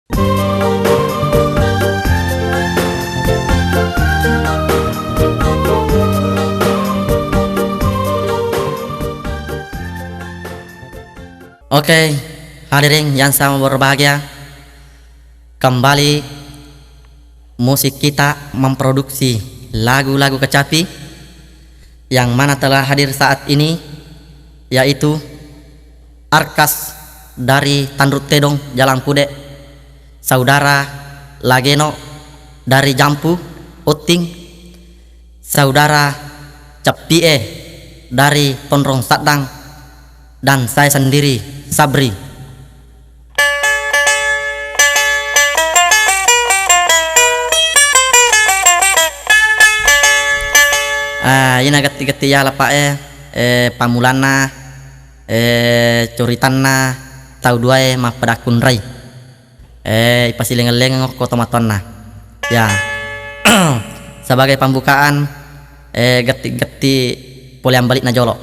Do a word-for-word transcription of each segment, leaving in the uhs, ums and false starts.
Oke, hadirin yang sangat berbahagia, kembali musik kita memproduksi lagu-lagu kecapi yang mana telah hadir saat ini, yaitu Arkas dari Tanrut Tedong, Jalan Pude, Saudara Lageno dari Jampu, Utting, Saudara Ceppi'e dari Tonrong Saddang, dan saya sendiri, Sabri. Ah, ina getti-getti ya lapa'e, eh, pammulanna, eh, curitanna tau duae mappada kunrai. Eh, ipasilengeng-lengeng okko tomatoanna. Ya. Sebagai pembukaan, eh, getti-getti poleang balikna jolo.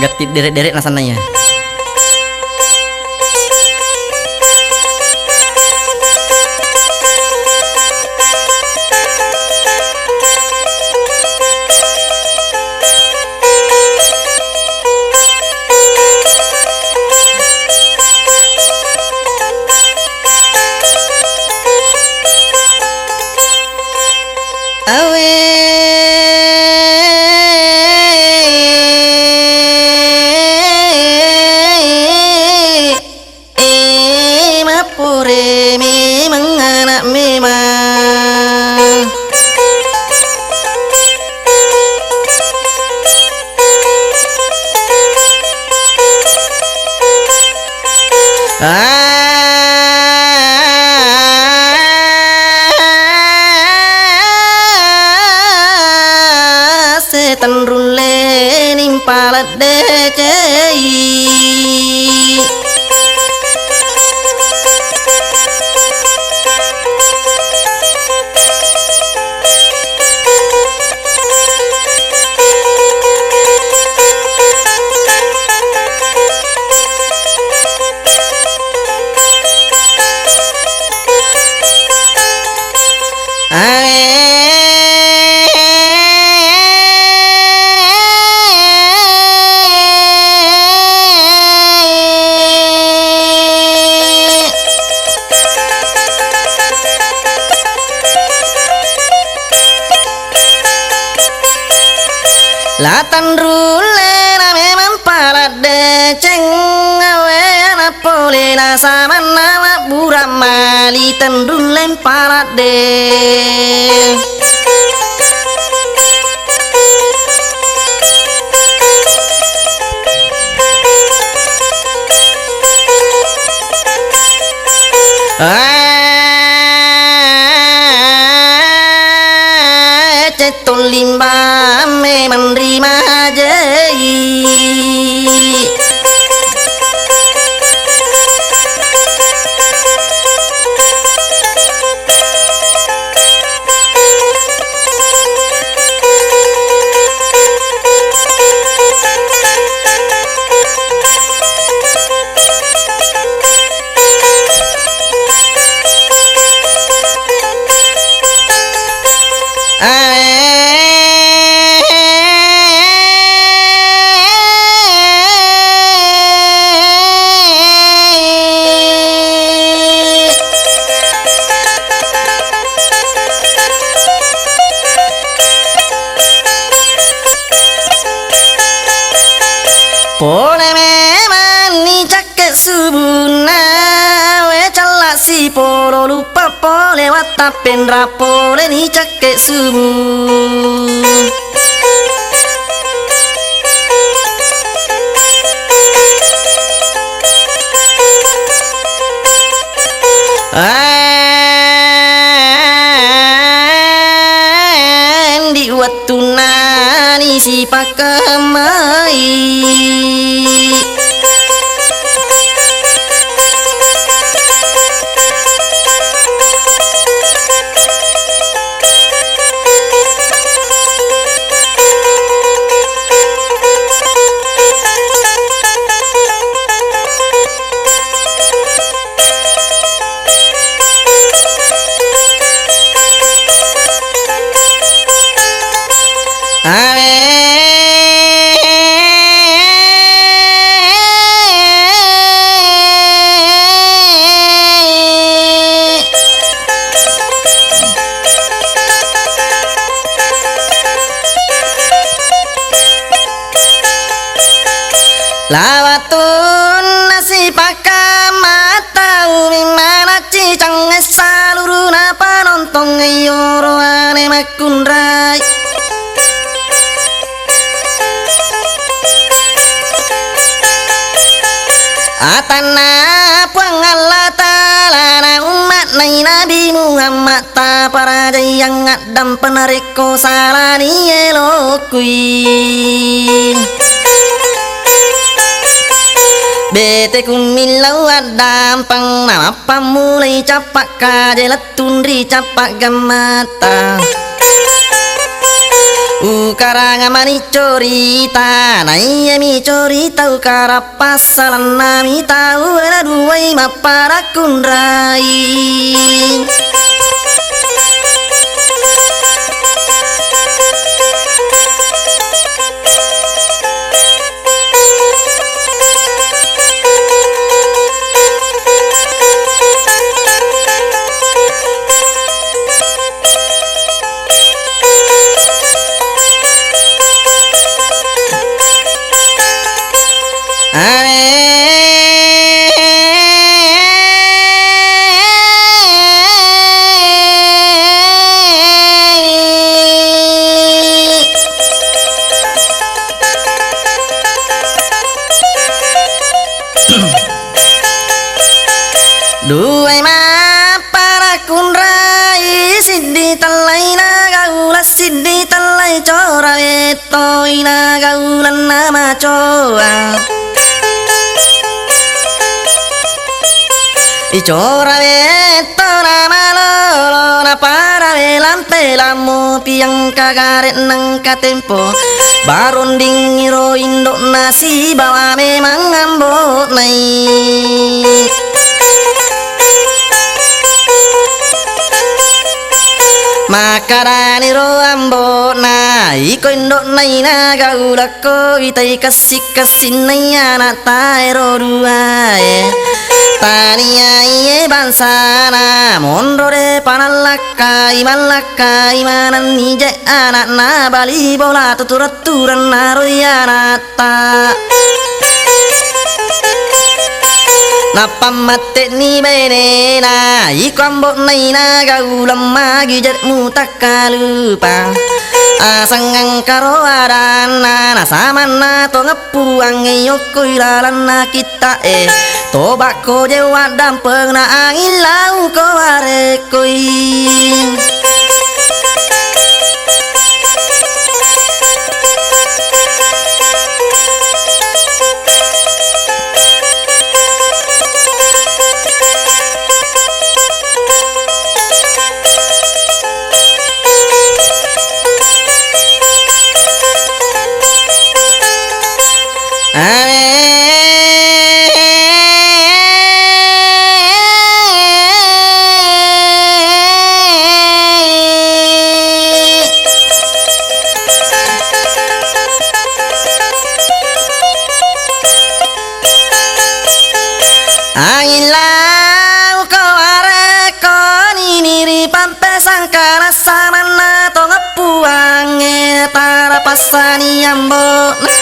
Gatti dere-dere nasanna iya. Awe e mappore memang anak memang. Ah, setanrulle nimpala decei. La tanrulle na memang pala deceng, awe na Polena samanna mabbura mali tenrulleng paladde. Ah, cetto limbang memang rimajei. Pole memang ni cakke subunna, we cella sipolo luppa pole wattappenra pole ni cakke subu. Andi wettunnani sipakkemmai. Lawattunna sipakka mattau, mimmanacci cangnge saluruna panontong, iyoro ane makkunrai. Atanna Puang Allah Ta'ala na umma' nai Nabi Muhammad taparajaiang addampeng narekko salani elokui. Bete kumillau addampeng namappammulai cappa' kaje lettung ri cappa' gammata. Ukaranga mani corita, naiyami corita ukara Passalanna mi tau na duai mapparakkunrai. Duai mapparakkunrai, siddi tellai nagaula, siddi tellai cora wettoi nagaulanna macoa. Icora wettona malolo naparawe lampe lammu piang kagare nengka tempo. Barondingiro indo'na sibawa memang ambo'nai. Makkadaniro ambo'na, iko indo'na inagaulakko itai kessi-kessinna iyana'ta ero duae. Taniaie bangsana monro de panallakkai, mallakkai manenni je ana'na bali bola tutureng-tureng naro iyana'ta. Nappa matte'ni benena, iko ambo'na Inaga Uleng magi je' mutakkalupa. Aseng engkaro adanna, nasamanna tongeppuangnge yokkoi lalenna kitta'e. Toba'ko je' waddampengna anging lauko arekkoi. Anging lauko arekko nini ri pampesang karassamanna tongeppuangnge tara passani ambo'na.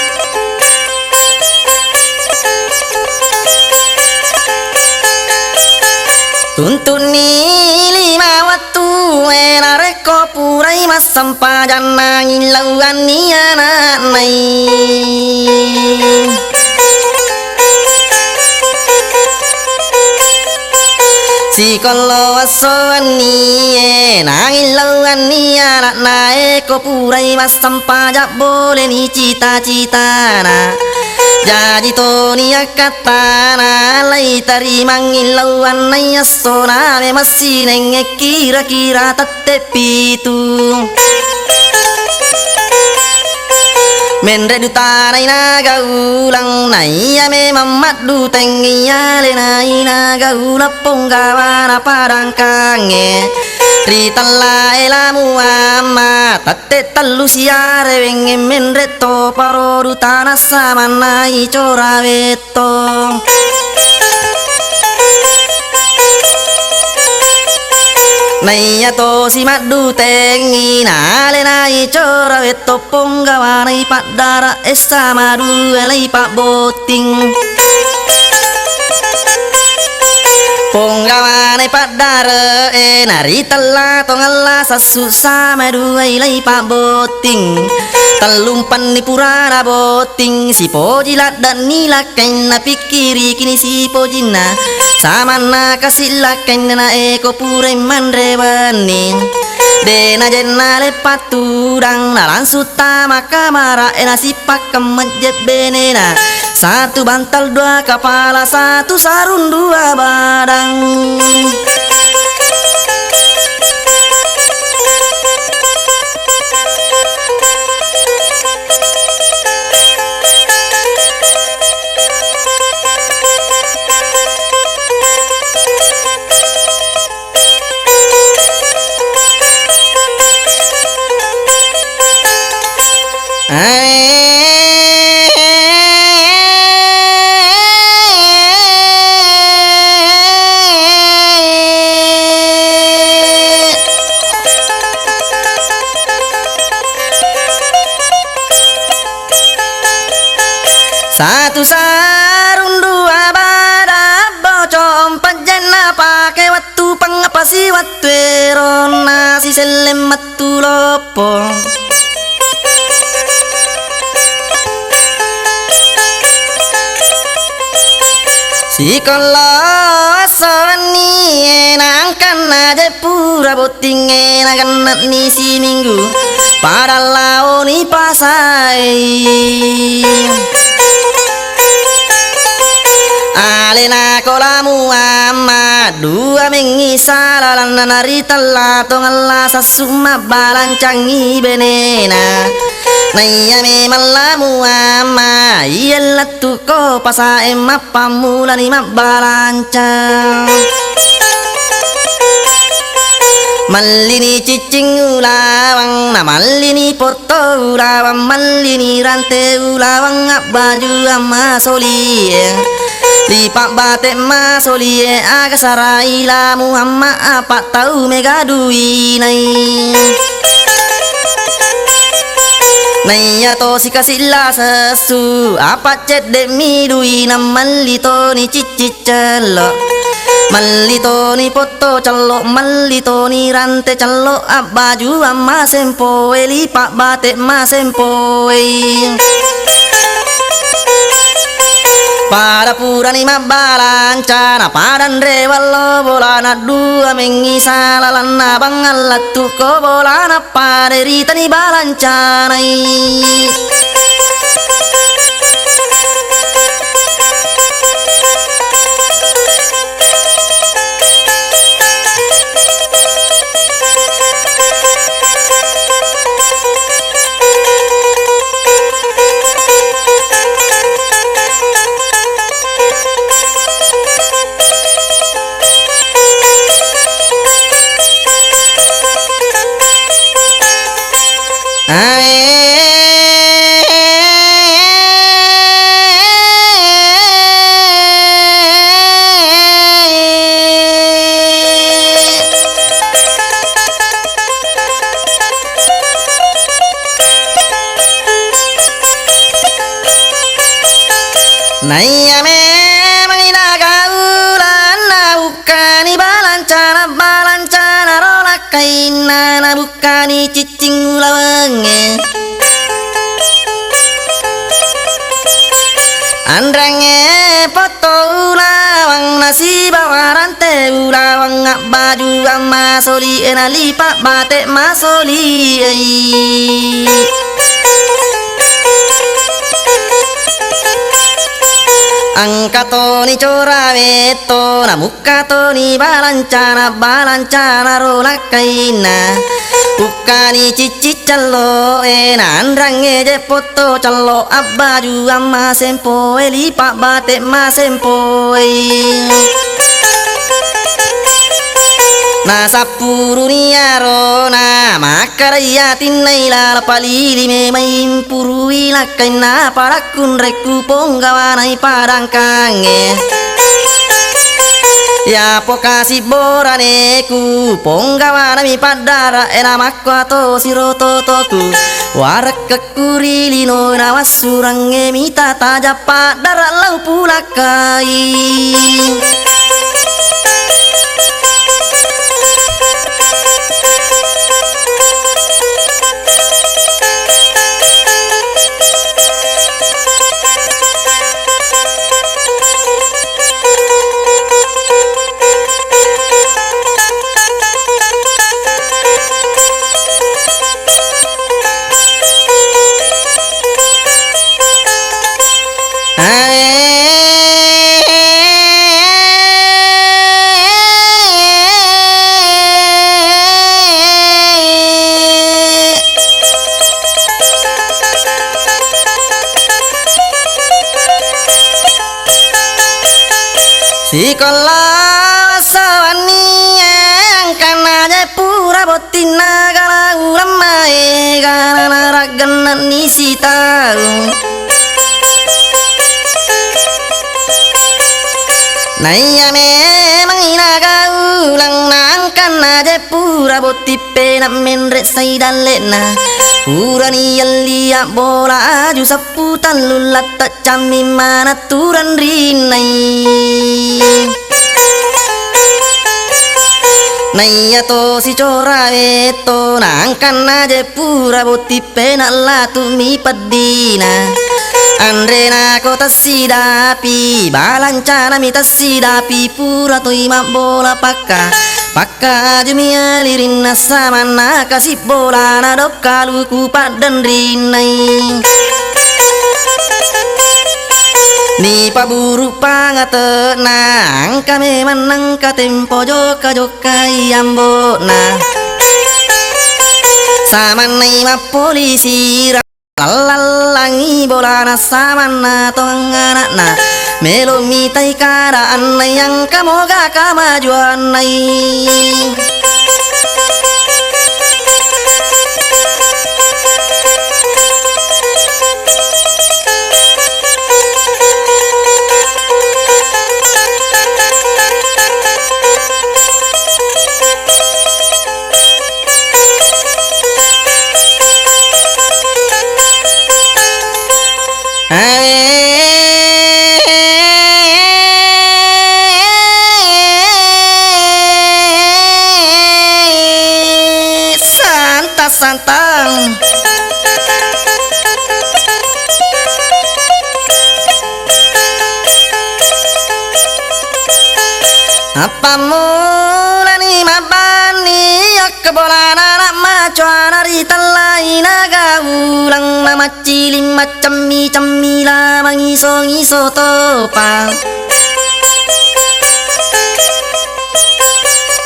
Tuntu'ni lima wettue narekko purai massempajang nanging lauanni ana'nai. Sikollo esso wennie nanging lauanni ana'nae ko purai massempajang boleni cita-citana. Jaji toni akkattana lai tarimangngi lauanna essona memessinengnge kira-kira tette pitu. Menre dutanai Naga Uleng naiya memang maddutengngi alenai Naga Uleng ponggawana padangkangnge. Ri tellae La Muhammad tette tellu siarewengnge menre to paro dutana samanna icora wetto. Naiya tosi maddutengngi nalena icora wetto ponggawana ipaddara essa madue lai pabbotting. Ponggawana ipaddara e naritella tongella sassu sama duai lai pabbotting. Tellumpenni purana botting sipoji ladde'ni lakkainna pikkirikini sipojinna. Samanna kasi lakkainna nae ko purai manre wenni. De najenna leppa tudang nalangsung tama kamara e nasippakkeng mejje benena. Satu bantal dua kapala satu sarung dua badang. Satu sarung dua badang bocong pejjenna pake wettu pengepasi wettu eronna siselleng mettu loppo. Sikollo esso wennie nangkanna je pura bottingnge nagenne'ni siminggu pada laoni pasaei. Alena ko La Muhammad dua mengngi salalanna naritella tongella sassu mabbalancangngi benena. Naiya memang La Muhammad iya lettu ko pasae mappammulani mabbalanca. Mallini ciccing ulawang, namallini porto ulawang, mallini rante ulawang, abbaju amma solie. Ri pabbate masolie aga sarai La Muhammad apa tau mega duinai. Naiya to sikasilla sessu, apa cedde mi dui, na melli toni cicci cello. Melli toni potto cello, melli toni rante cello, abbaju amma sempoe, lipa bate ma sempoe. Pada purani mabbalanca, na pada nre wallo bolana dua mengngi salalanna bangngallattu ko bolana pada ritani balancanai. Naiya memang ina gaulanna, bukkani balancana, balancana ro lakkainna, na bukkani ciccing ulawengnge. Anrangnge potto ulawang, nasiba warante ulawang, abbaju amma soli e, nalipa bate masoli e. Angka toni cora wetto, namukka toni balancana, balancana ro lakkainna. Ukkani cicci cello e, nanrangnge je potto cello, abbaju amma sempo e, lipa bate ma sempo e. Nasappuruni arona, makkaraiya tinnai lala palili memai, mpurui lakkainna pada kunrekku ponggawanai padangkangnge. Yapo kasi boraneku, ponggawanami paddara e, namakkuato sirototoku, warekkekku ri lino, nawassurangnge mita taja paddara lau pulakkai. Sikolla wassawanni e, angkanna je pura bottinna gala ulammae, gala naraggenne'ni sitaung. Naiya memang ina gaulang, naangkanna je pura botti pena menre sai dalle'na. Purani yelli abbola aju sappu tallu latta cammi manatturang rinnai. Naiya to sicora wetto, naangkanna je pura botti pena latu mi peddina. Anrena ko tessidapi, balancanami tessidapi, pura toi mabbola pakka. Pakka ajumi alirinna samanna kasi bolana dokkaluku paddenrinnai. Ni paburu pangate'na, angka memang nengka tempo jokka-jokkai ambo'na. Samannai mappolisi ra-, lallallangi bolana samanna tongeng ana'na. Melo mitai keadaanna yang kamoga kamajuannai. Awe, santang-santang. Appammulani mabbanni, okko bolana anak macoa, naritellaina gaulang, namacciling maccemmi-cemmila, mangiso-ngiso topa.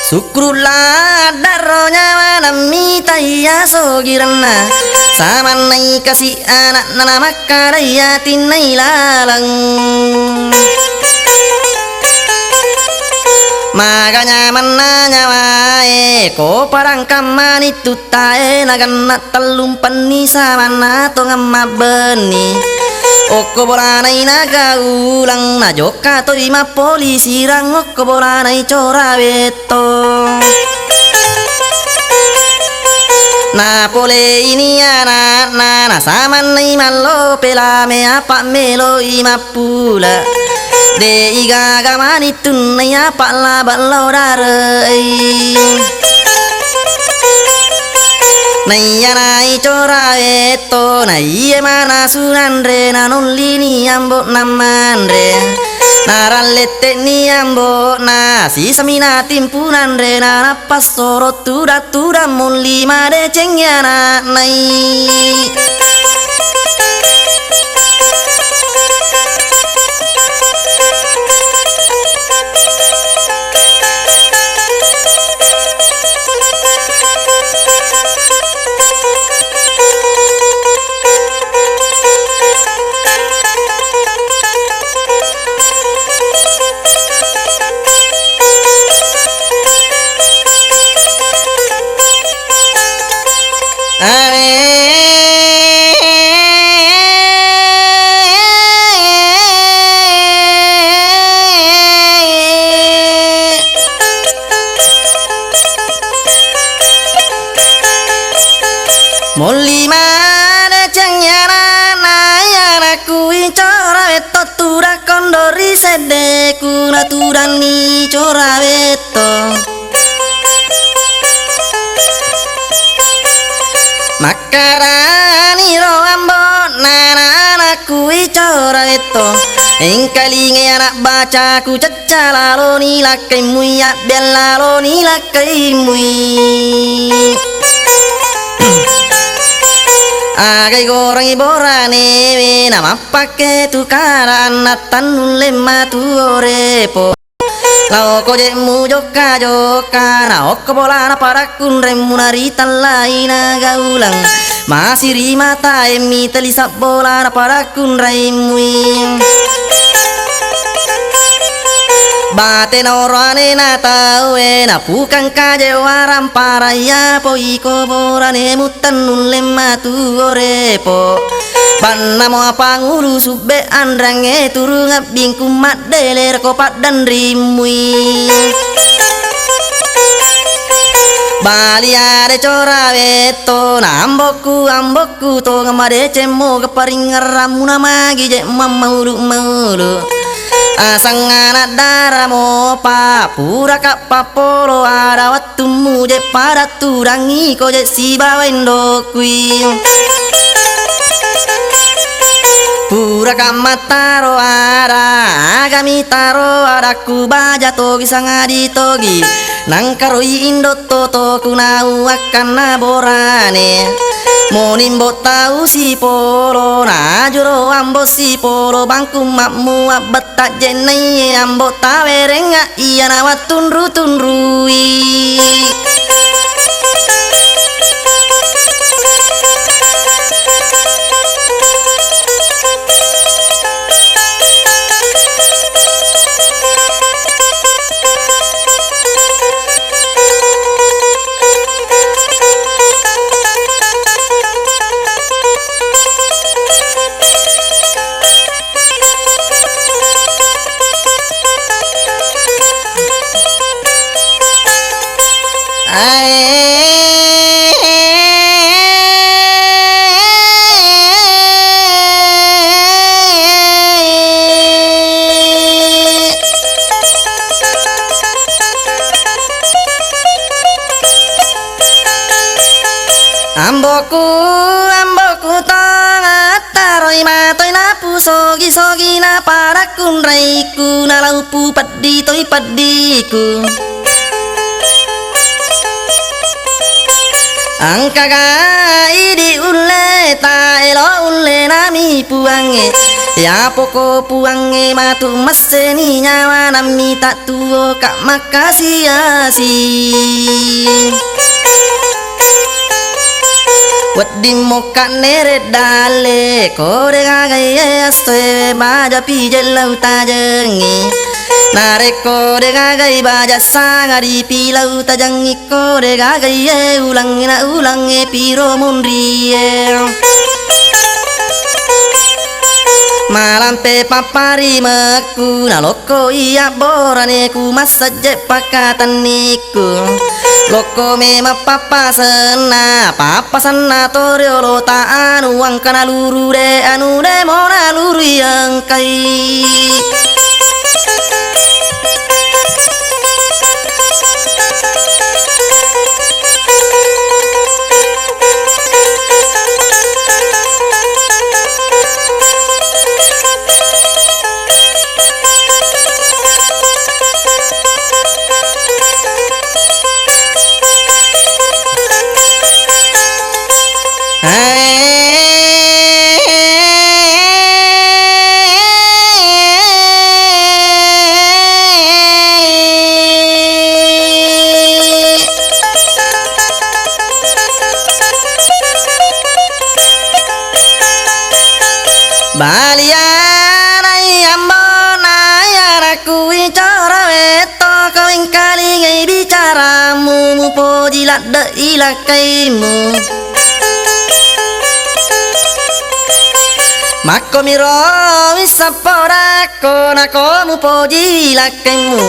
Sukkurulla addarro nyawana mitai asogirenna, samannai kasi ana'na, namakkadai atinna ilaleng. Maga nyamanna nyawae, ko padangkammani tuttae, naganna tellumpenni samanna tongeng mabbenni. Okko bolanai nagaulang, najokka toi mappolisirang, okko bolanai corawe to. Napoleini ana'na, nasamannai mallope lame, apa meloi mappula. De igaga mani tunnai, apa laba lao darei. Naiya nai corawe to, naiye manasu nanre, nanollini ambo'na manre. Narallette'ni ambo'na, sisemina timpu nanre, nanappassoro tudang-tudang mulli madeceng ana'nai. Molli madeceng ana'na, anakku icora wetto, tudang kondo ri seddeku, natudanni cora wetto. Makkadaniro ambo'na, anakku icora wetto, engkalingai anak bacaku, cecca laloni lakkaimui, abbeang laloni lakkaimui. Agai gorangi boranewe, namappakke tu karaanna, tannulle matu orepo. Laoko je'mu jokka-jokka, naokko bolana padakkunremmu, naritellaina gaulang. Masiri mataemmi, teli sabbolana padakkunraimmui. Bate naoroane na tauwe, napukang kaje warang paraya, poiko boranemu tannulle matu orepo. Bannamo apangulu subbe anrangnge, turung abbingku maddelere ko paddanrimmui. Bali ade cora wetto, na ambokku, ambokku tongeng madeceng moga paringngerammu, namagi je mammaulu-maulu. Asang anak dara mopa, puraka pappolo, ada wattummu je pada tudangi ko je sibawa indokkui. Puraka mattaro ada, agami taro adakku, baja togi sangadi togi. Nangkaroi indo totoku nauakkanna borane. Moni mbo tau sipolo, najuro ambo sipolo, bangku mammu abbatta jennai ambo tawerengnga iya nawattunru-tunrui. Ae. Amboku, amboku tong attaroi matoi napu sogi-sogi naparakkunraiku nalaupu peddi toi peddiku. Engkaga idi ulle ta elo ulle nami puangnge. Ya poko puangnge matu messeni nyawa nammi tak tuo ka makkasi-asi. Wedding mokka nere dalle, ko de gagai e astoe baja pije lau tajengi. Narekko de gagai baja sanga dipilau tajengi, ko de gagai e ulangi na ulangi piro munrie. Malampe papparimekku nalokko iya boraneku massajje pakkatennikku. Lokko memang pappasenna, pappasenna to riolo ta anu engka naluru de anu de mo naluru engkai. Balianai ambo nai anakku, icora wetto ko engkalingai bicaramu, mupoji ladde ilakkaimu. Makkomiro wissapporakko nako mupoji lakkaimu.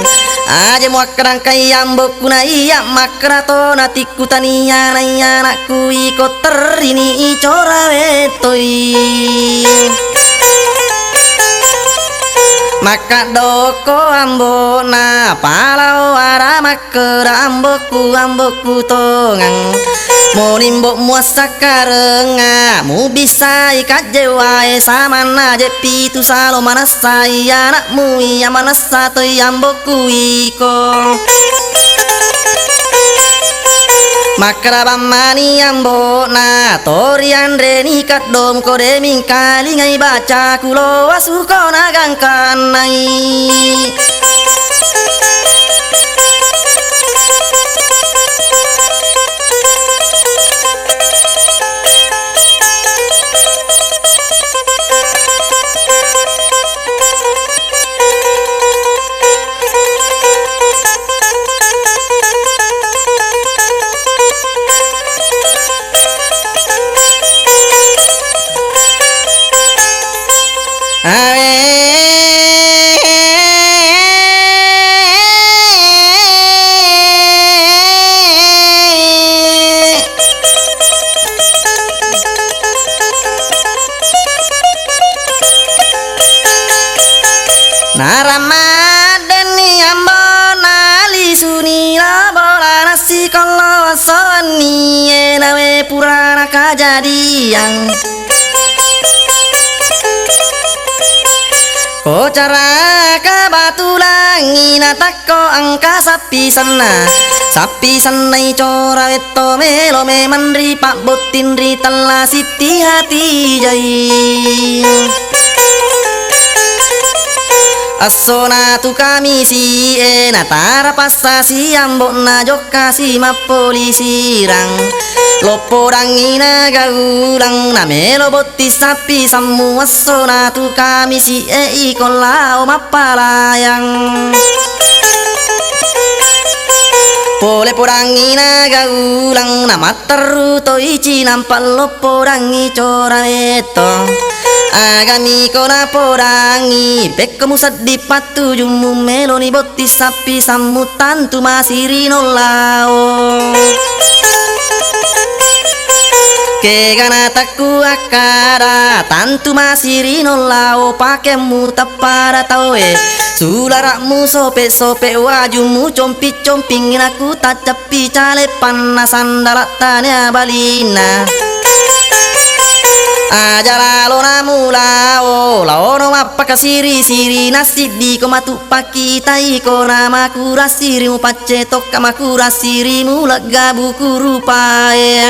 Aja muakkarangkai ambokku na iya makkarato natikku tania nai anakku iko terrini icora wettoi. Makkaddokko ambo'na palao ara makkeda ambokku, ambokku tongeng. Monimbok muassakkarengnga, mubissai kajjewae samanna jeppitu salo manessai anakmu iya manessa toi ambokku iko. Makkeda bammani ambo'na, to rianreni kaddong ko de mingkalingai bacaku lo wasuko nagangkannai. Awe. Narammaddenni ambo nalisuni la bola nasikollo wassowanni e nawe purana kajadiang. Ko cara kabatulangi natakko engka sappi senna. Sappi sennai cora wetto melo memang ri pabbotting ri tella sitti hati jai. Essona tu kamisi e natara passasi ambo'na jokkasi mappolisirang. Loppodangngi nagaulang namelo botting sappi sammu essona tu kamisi e iko lao mappalayang. Pole podangngi nagaulang namatterru toi cinampa loppodangngi cora wetto. Agami ko napodangngi pekko musedding pattujummu meloni botting sappi sammu tantu masiri no lao. Kegana takku akkada, tantu masirino lao pakemmu tappada tauwe. Sulara'mu sope-sope, wajummu compi-comping, nakutacceppi cale panna sandala' tania balinna. Aja lalona mulao, laono mappakasiri-siri, nassiddiko matu pakkitai ko na makurang sirimu, pacce tokka makurang sirimu legga buku rupae.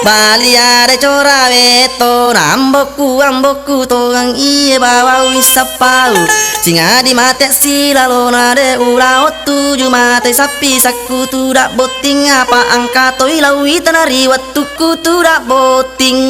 Bali ada cora wetto, na ambokku, ambokku tongang iye bawang wissappau. Singadi mate silalona de ula ottuju mate sappi sakku tudak botting apa angka toi lawi tanari wettu Kutu dabbotting.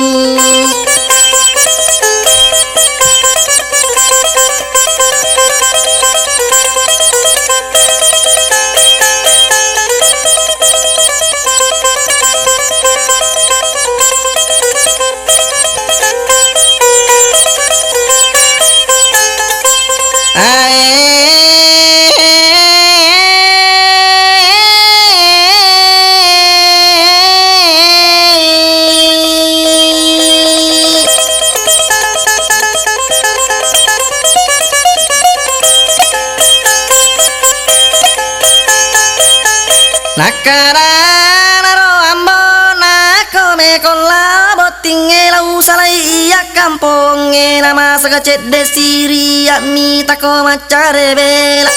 Nakkadanaro ambo'na, ko meko lao bottingnge, lao salai iya kampongnge, namasaka cedde siriak mitako maccare bela.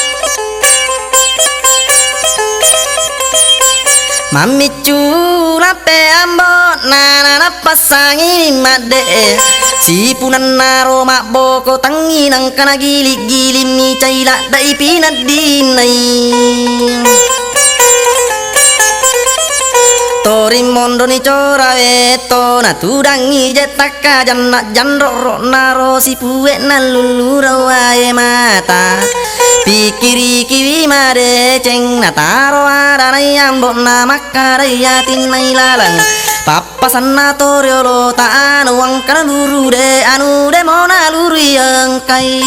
Mammiccu lappe ambo'na, nanappassangi madde'e, sipunannaro mabboko tangngi, nangka nagiling-giling mi cai ladde'i pinaddinnai. Toring mondoni cora wetto, natudangngi je takka janna janro-ro naro sipuwe nallulureng wae mata. Pikkirikiwi madeceng, nataro adanai ambo'na makkadai atinnai laleng. Pap- Pasanna to riolo ta anu, engkana luru de anu, de mona lurui engkai.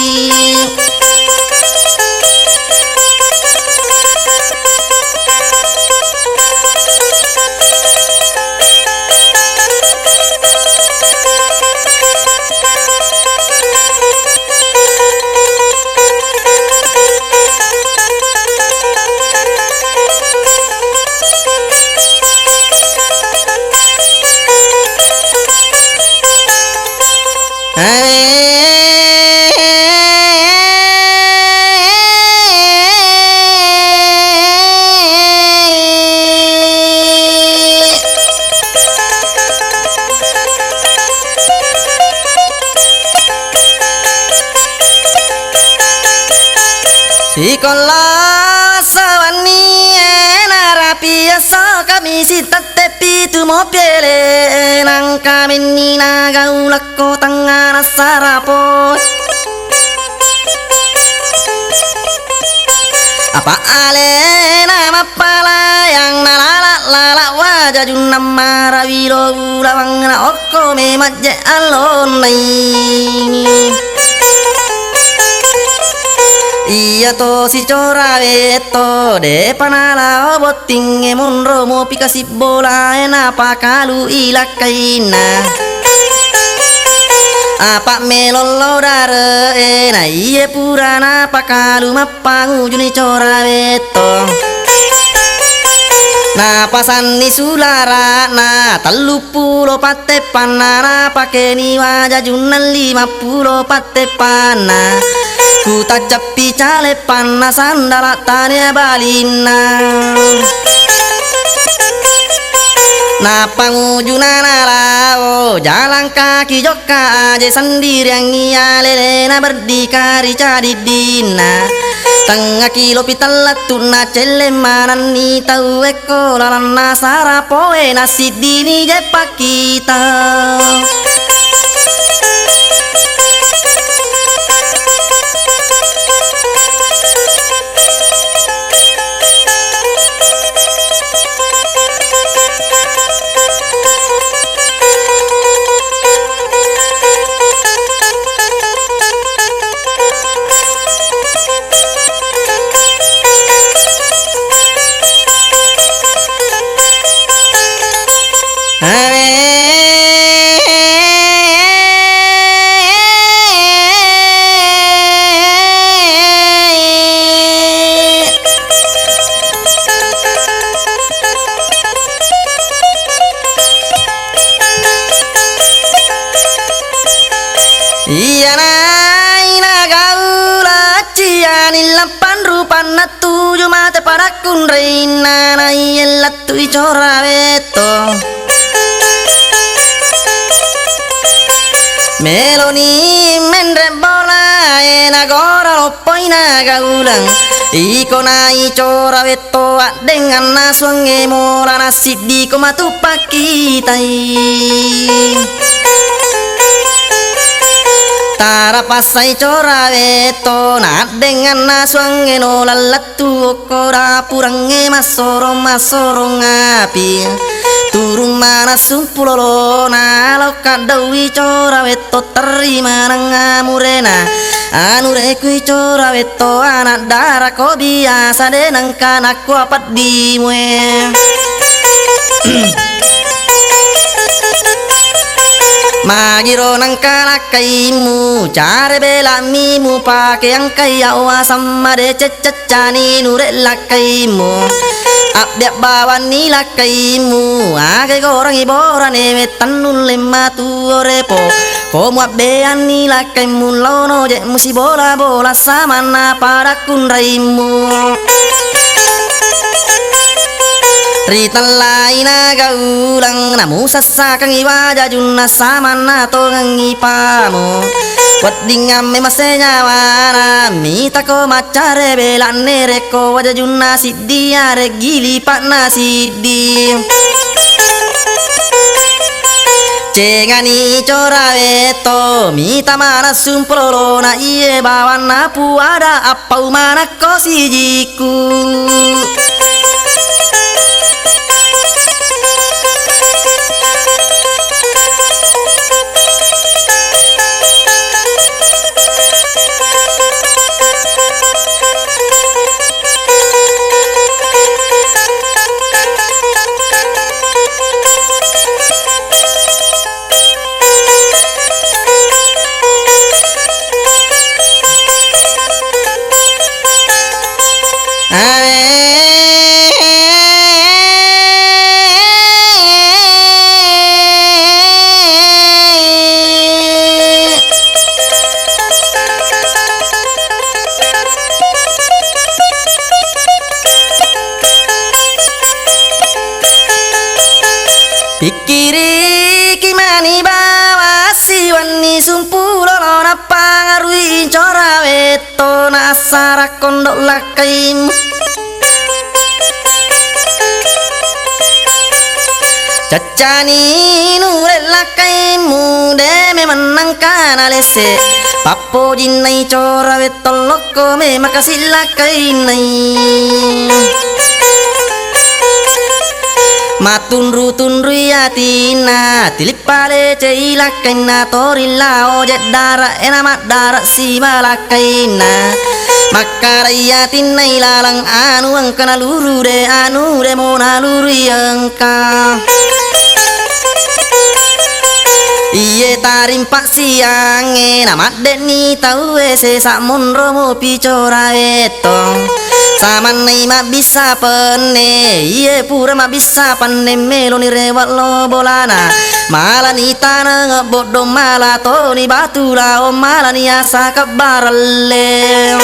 Sikolla sawanni e narapi esso kami sitette pitu mo piele, nangka menni nagau lakko tangngana sarapo. Apa alena mappalayang nalala-lala wajajunna marawi lo ulawang na okko me majje allonnai. Iya to sicora wetto, depa nalao bottingnge monro mopi kasi bolae napakalu i lakkainna. Apa melollo dare'e na iye pura napakalu mappangujuni cora wetto. Napasanni sulara'na telluppulo patteppanna, napakeni wajajunna limappulo patteppanna. Kutacceppi caleppanna sandala' tania balinna. Nappangujuna nalao jalang kaki jokka aje sendiriangngi alelena berdikari cadiddinna. Tengnga kilo pitellettu'na celle manenni tauwe ko lalanna sarapoe nasiddini je pakkita. Ate padakkunrainna naiye lettu'i Cora Wetto. Meloni menre bolae nagora loppoi nagauleng. Iko nai Cora Wetto addenganna suangnge mola nasiddi ko matu pakkitai. Tarapassai Cora Wetto naddenganna suangnge no lallettu okko dapurengnge massorong-massorong api. Turung mana sumpulolona lao kaddaui Cora Wetto terri maneng amurena. Anu rekui Cora Wetto anak dara ko biasa de nengka nakko peddi mue. Magiro nengka lakkaimu, care belami mupake engkai yawa samma de cecceccani nure lakkaimu. Abbe abbawanni lakkaimu, age gorangi borane wettannulle matu orepo. Ko muabbeanni lakkaimu laono je musibola-bola samanna padakkunraimmu. Ritellaina gauleng namusassakengngi wajajunna samanna tongengngi pamo. Weddingngamme mase nyawana mitako maccare belanne rekko wajajunna siddi areggi lipa'na siddi. Cengani Cora Wetto mita manessung pololona iye bawanna puada appau manekko sijikku. Pikkiriki mani bawa siwenni sumpulo lo nappangarui Cora Wetto nassara kondo lakkaimu. Caccani nure lakkaimu de memang nangkana lesse. Pappojinnai Cora Wetto lokko me makasi lakkainnai. Mattunru-tunrui atinna, tilippa lecei lakkainna, torilla oje' dara' ena maddara' siba lakkainna. Makkarai atinna ilalang anu engka naluru de, anu de mo nalurui engka. Iye tarimpa siangnge namadde'ni tauwe sesa monro mopi Cora Wetto. Samannai mabbissa penne, iye pura mabbissa penne meloni rewe' lo bolana. Malani taneng boddo mala toni batu lao malani asa kebbaralle.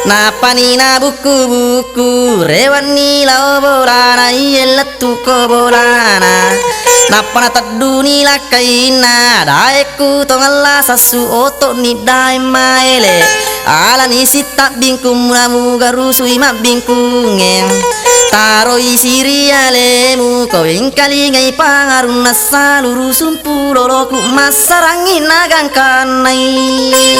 Nappani nabukku-bukku rewe'ni lao bolana iye lettu ko bolana. Nappa natedduni lakkainna daekku tongella sassu oto'ni daeng maele. Alani sittabbingku munamu garusui mabbingkunge. Taroi siri alemu ko wengkalingai pangarunna saluru sumpu loloku massarangi nagangkannai.